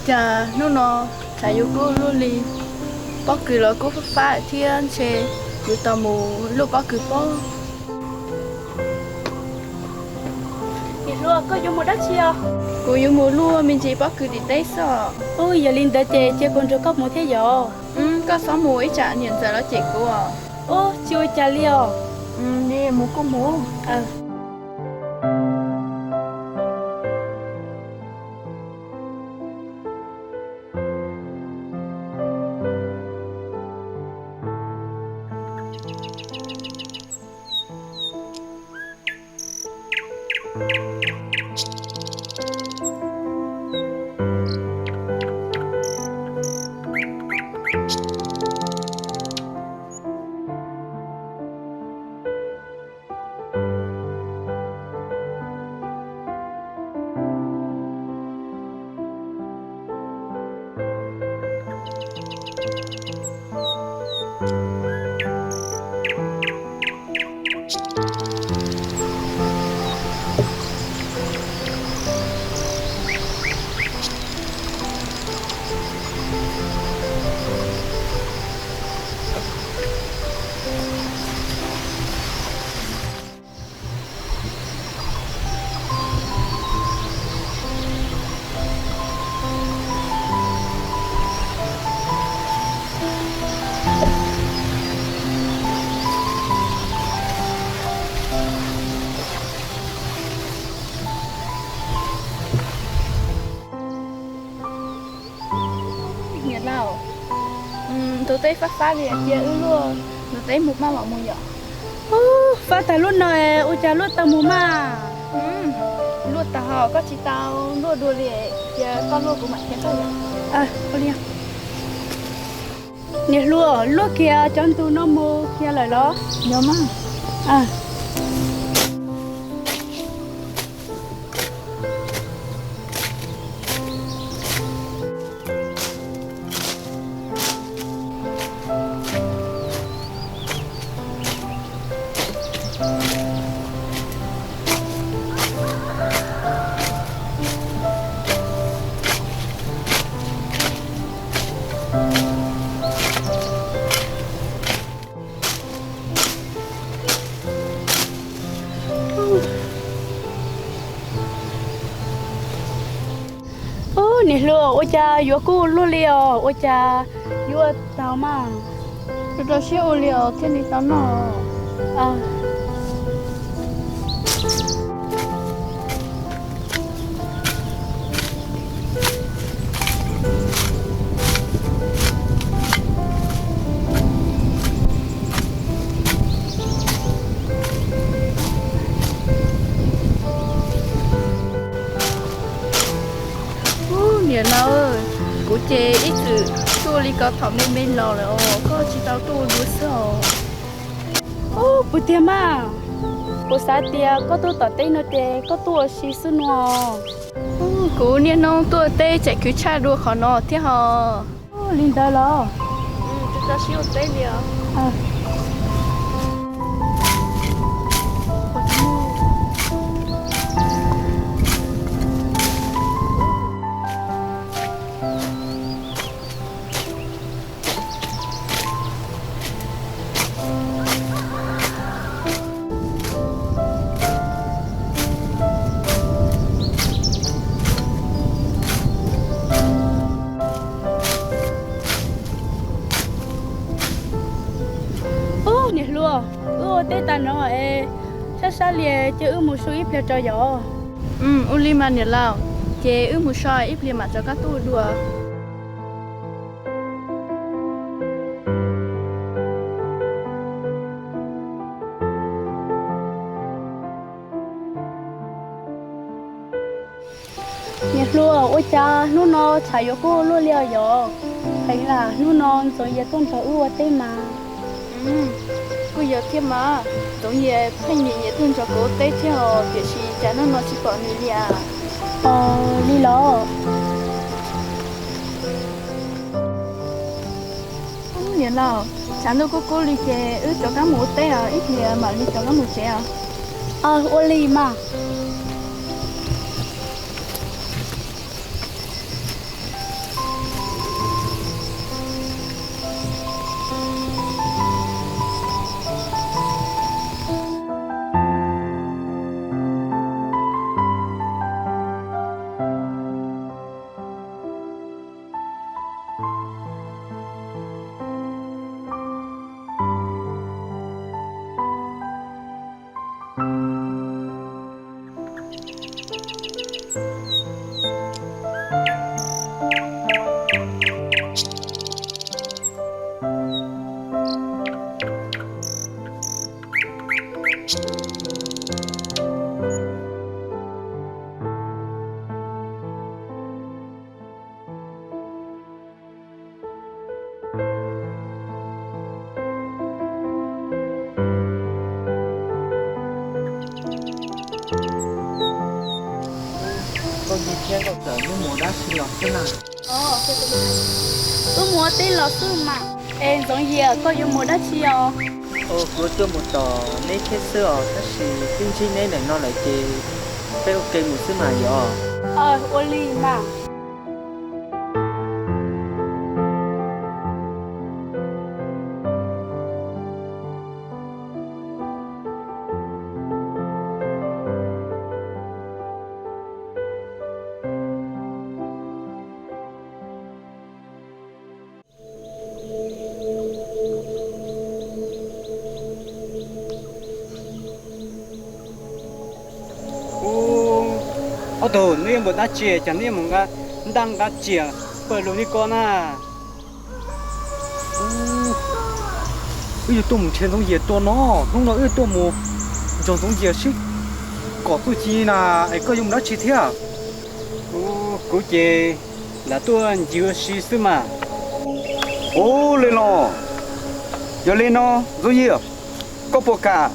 Cas hnub no tshav yuav kub luaj li, pob kws los kub fab fab thiab ntshe kuv tau mus luaj pob kws pob. Niam hluas, koj yuav mus dab tsi os? Kuv yuav mus luaj me ntsis pob kws tim teb xwb. Ub, yog li ntawd ces cia kuv nrog koj mus thiab yom. Koj txhob mus, ib tsam niam ntxawm los cem kuv os. Ub, tsis ua cas li os. Mus kuj mus. Niam laus, tus teb fab fab li, cia wb luaj tus teb mus maj mam mus yom. Ub, fab tag lub no, ua cas luaj tau mus maj? Luaj tag hos, koj tsis tau luaj dua li, cia koj luaj kuv mam qhia koj yom. Niam hluas, luaj kiag cov ntug no mus kiag lawm los? Yog mas. Ub, niam hluas, ua cas yuav kub luaj li os, ua cas yuav tau mas? Rau rau siab ua li os thiaj li tau noj. Ub, niam laus, kuv ces ib txwm tuaj li ko thaum me me los lawm os, koj tsis tau tuaj dua xwb os. Ub, puas tiag mas? Kuv xav tias koj tuaj tom teb no ces koj tuaj ua si xwb no. Kuv niaj hnub tuaj teb tseem khwv tshaj dua qhov no thiab hos. Li ntawd los? Rau siab ua teb li os. Ub, niam hluas, wb ua teb tas no es sab sab li, cia wb mus so ib pliag tso yom. Ua li mas niam laus, ces wb mus so ib pliag mam rov qab tuaj dua. Niam hluas, ua cas hnub no tshav yuav kub luaj li os yom? Heev lam hnub no Ntxoov Yias tuaj nrog wb ua teb mas. Kuj yog thiab mas, Ntxoov Yias pheej nyiam nyiam tuaj nrog kuv ua teb thiab os, tiam sis cas hnub no tsis pom nws li as? Os, li los? Niam laus, tshav ntuj kub kub li ces wb rov qab mus ua teb os, ib pliag mam li rov qab mus tsev os. Ua li mas. Li thiab Nkauj Ntxawm, neb mus dab tsi los xwb na? Wb mus ua teb los xwb mas. Es Ntxoov Yias, koj yuav mus dab tsi os? Kuv tuaj mus tos neb thiab xwb os, tab sis twb ntsib neb ntawm no lawm ces peb ua ke mus xwb mas yom. Ua li mas. Ub, ob tug, neb yuav mus dab tsi, cas neb mus nqa ntaj nqa tsiaj pawg lug li ko na? Wb yuav tuaj mus nrhiav Ntxoov Yias tua no, hnub no wb tuaj mus nrog Ntxoov Yias sib kom txuj ci na, es koj yuav mus dab tsi thiab? Kuv ces lam tuaj ncig ua si xwb mas. Ub, li los, yog li no Ntxoov Yias, koj puas kam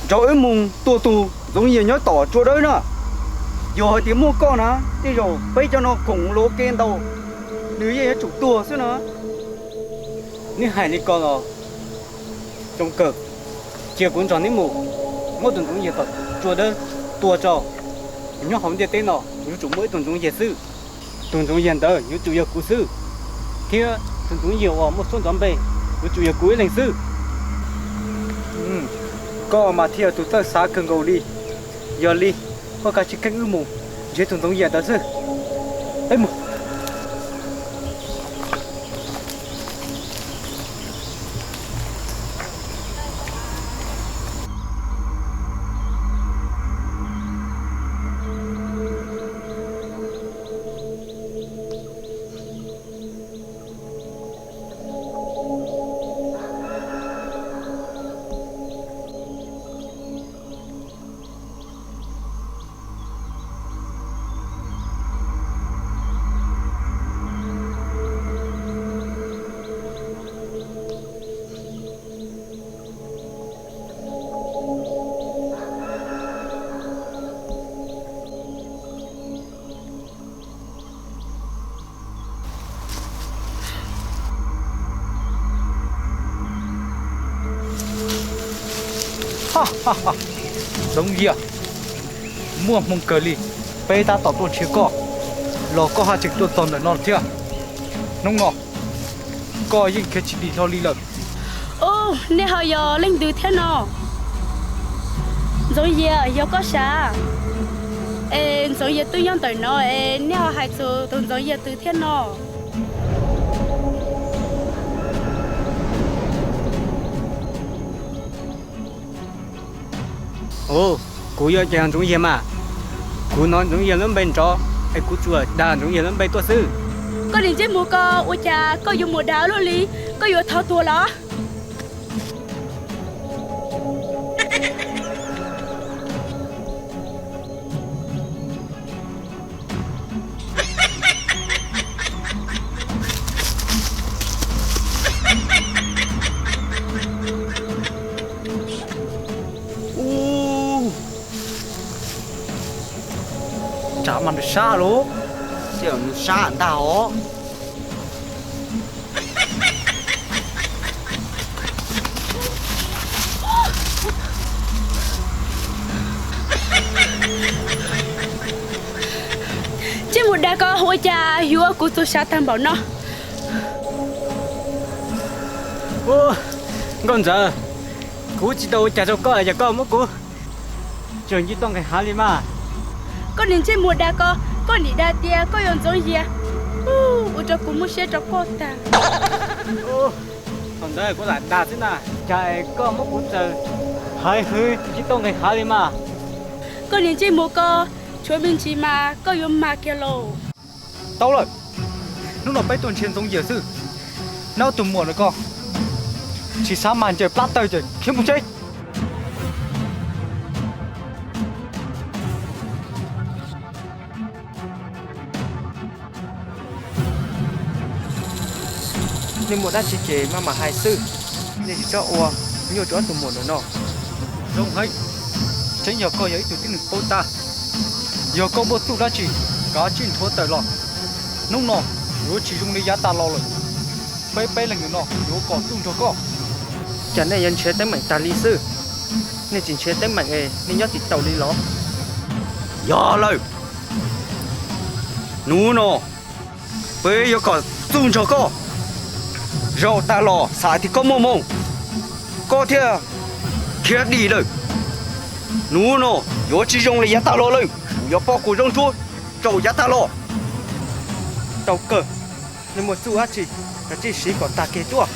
nrog wb mus tua tus Ntxoov Yias nyob tom tsua dawb na? Yog hais tias muaj koj na, tej zaum peb cov no koom los ua ke ntau, nws yeej yuav tsum tuag xwb na. Neb hais li ko los zoo kawg. Cia kuv nrog neb mus, muab tus Ntxoov Yias tom tsua dawb tua tso. Nyob hauv ntiaj teb no yuav tsum muaj ib tug Ntxoov Yias xwb. Tus Ntxoov Yias ntawd yuav tsum yog kuv xwb, thiab tus Ntxoov Yias uas muaj suab ntxov npe yuav tsum yog kuv ib leeg xwb. Koj mas thiaj yog tus txawj xav kawg nkaus li. Yog li, koj kav tsij keeb wb mus nrhiav tus Ntxoov Yias ntawd xwb. Peb mus. Ntxoov Yias, muaj hmoo kawg li, peb tab tom tuaj nrhiav koj los koj haj tseem tuaj txog ntawm no thiab. Hnub no koj yeej khiav tsis dim hlo li lawm. Ub, nej ho yog leej twg thiab no? Ntxoov Yias, yog koj sav? Es Ntxoov Yias twb nyob ntawm no es nej ho hais txog tus Ntxoov Yias twg thiab no? Ub, kuv yog ces Ntxoov Yias mas. Kuv hnov Ntxoov Yias lub npe nrov es kuv tsuas dag Ntxoov Yias lub npe tuaj xwb. Koj niag ntsej muag ko, ua cas koj yuav mus dag luaj li? Koj yuav thov tuag los? Ub, tsam mas nws sab lauj. Sab ntag os. Ntsej muag dag ko, ua cas yuav kuv txaus siab tag npaum no? Nkauj Ntxawm, kuv tsis tau ua cas rau koj, yog koj muab kuv tsuas nce toj nqis hav li mas. Koj niag ntsej muag dag ko, koj nim dag tias koj yog Ntxoov Yias, ua rau kuv muaj siab rau koj tag. Thaum ntawd kuv lam dag xwb na, cas koj muab kuv txaws haiv hwv nce toj nqis hav li mas. Koj niag ntsej muag ko, tshuav me ntsis mas koj yuav mag kiag lauj. Tau lawm, hnub no peb tuaj nrhiav Ntxoov Yias xwb. Neb ob tug muam ntawm ko tsis xav mag ncaws plab tawg ces khiav mus tsev. Nej muaj dab tsi ces maj mam hais xwb, nej tsis txhob ua nyuaj rau ob tug muam ntawm no. Zoo heev, tseeb yog koj yog ib tug tib neeg paub tab. Yog koj muaj txuj dab tsi, kav tsij nthuav tawm los. Hnub no yuav tsis zoo li yav tas los lawm. Peb peb leeg no yuav kom txuj nrog koj. Cas nej yuav nrhiav teeb meem tag li xwb? Nej tsis nrhiav teeb meem es nej nyob tsis taus li los? Yog lawm, hnub no peb yuav kom txuj nrog koj. Zaum tas los xav tias koj muaj hmoo, koj thiaj khiav dim lawm. Hnub no yuav tsis zoo li yav tas los lawm, kuv yuav poj kuv zaub ntsuab rau yav tas los. Tau kawg, nej muaj txuj dab tsi, kav tsij siv kom tag kev tuaj.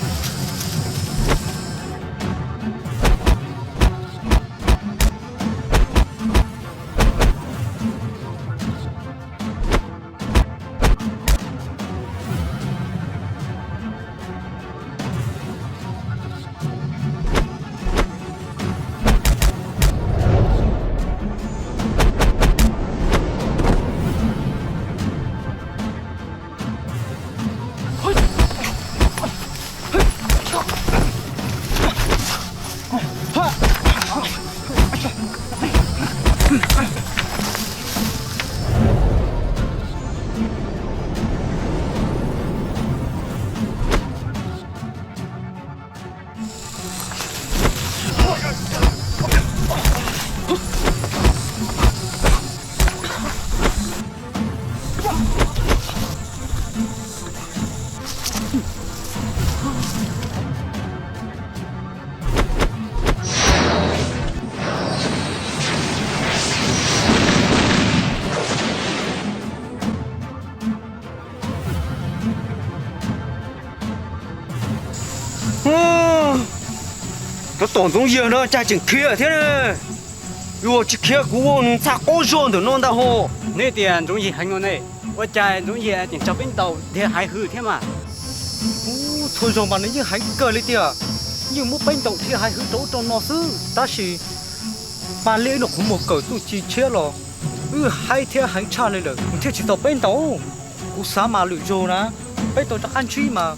Tab tom Ntxoov Yias no cas tseem khiav thiab. Yuav tsis khiav kuv ua nws ntxhais qaub zog ntawm no ntag ho. Nej tias Ntxoov Yias heev no ne, ua cas Ntxoov Yias tseem tso peb ntaus dhia haiv hwv thiab mas? Ub, txhua zaug mas nws yeej heev kawg li tiag, yeej muab peb ntaus dhia haiv hwv rau ub rau no xwb, tab sis mas liaj ib no qhov muag kawm txuj ci tshiab los wb haib thiab heev tshaj li lawm nws thiaj tsis txaus peb ntaus. Kuv xav mas lwm zaug na, peb tau rov qab ntsib mas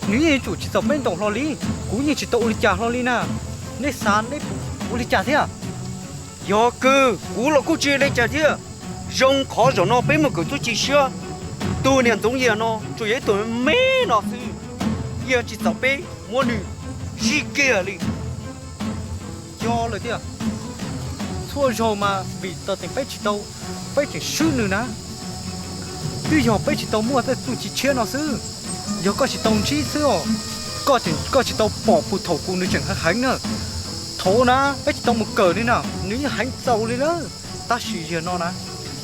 nws yeej yuav tsum tsis txaus peb ntaus hlo li. Kuv yeej tsis tau ua li cas hlo li na, nej xav nej puas ua li cas thiab? Yog kawg kuv los kuj tsis ua li cas thiab. Zoo qhov zaum no peb mus kawm txuj ci tshiab, tus niam Ntxoov Yias no tsuas yog ib tug me no xwb, yeej tsis txaus peb muab nws zij kiag li. Yog lawm tiag, txhua zaug mas vim txawm tias peb tsis tau, peb tseem swb nws na. Twb yog peb tsis tau muaj tej txuj ci tshiab no xwb. Yog koj tsis tau ntsib xwb os, koj tsis tau pom puag thaum kuv nws tseem heev heev na. Thaum na peb tsis tau mus kawm li na, nws yeej heev txaus li lawm. Tab sis yog no na,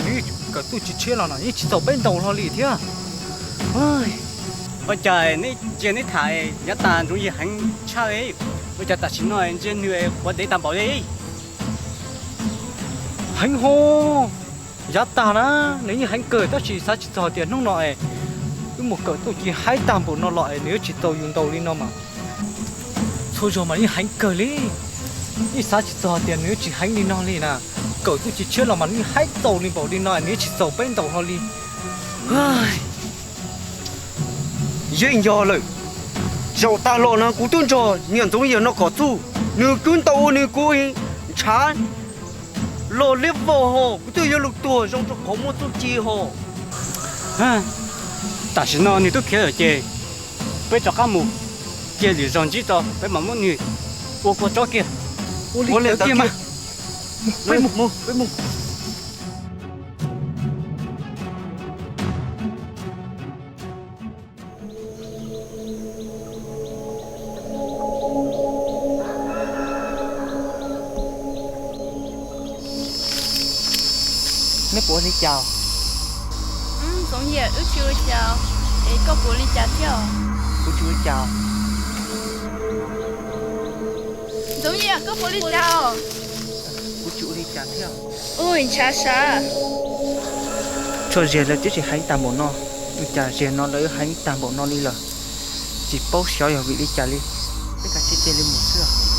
nws kawm txuj ci tshiab los no yeej tsis txaus peb ntaus hlo li thiab. Ua cas nej ntsia nej tham yav tas Ntxoov Yias heev tshaj li, ua cas tam sim no ntsia nws quav dev tag npaum li? Heev ho, yav tag na nws yeej heev kawg tab sis xav tsis txog tias hnub no es wb mus kawm txuj ci haib tag npaum no los es nws yuav tsis txaus yus ntaus li no mas. Txhua zaug mas yeej heev kawg li, yeej xav tsis txog tias nws yuav tsis heev li no li na. Kawm txuj ci tshiab los mas nws yeej haib txaus li npaum li no nws yuav tsis txaus peb ntaus hlo li. Yeej yog lawm, zaum tas los no kuv twb nrog niam Ntxoov Yias no kom txuj, nws kwv ntaus ua nws kuv ntshav los liab vog ho, kuv twb yuav lug tuag zoo rau qhov muaj txuj ci ho. Tam sim no nws twb khiav lawm ces peb rov qab mus, cia lwm zaug ntsib tau peb mam muab nws ua kua tsob kiag. Ua li ntawd kiag mas. Peb mus, peb mus. Neb puas ua li cas? Ntxoov Yias, wb tsis ua li cas, es koj puas ua li cas thiab? Kuv tsis ua li cas. Ntxoov Yias, koj puas ua li cas? Kuv tsis ua li cas thiab. Ui, ntshav sav. Txhua zaus lawv twb tsis heev tag npaum no, ua cas zaum no lawv heev tag npaum no li lawm? Tsis paub xyov yog vim li cas li. Peb kav tsij cia li mus xwb.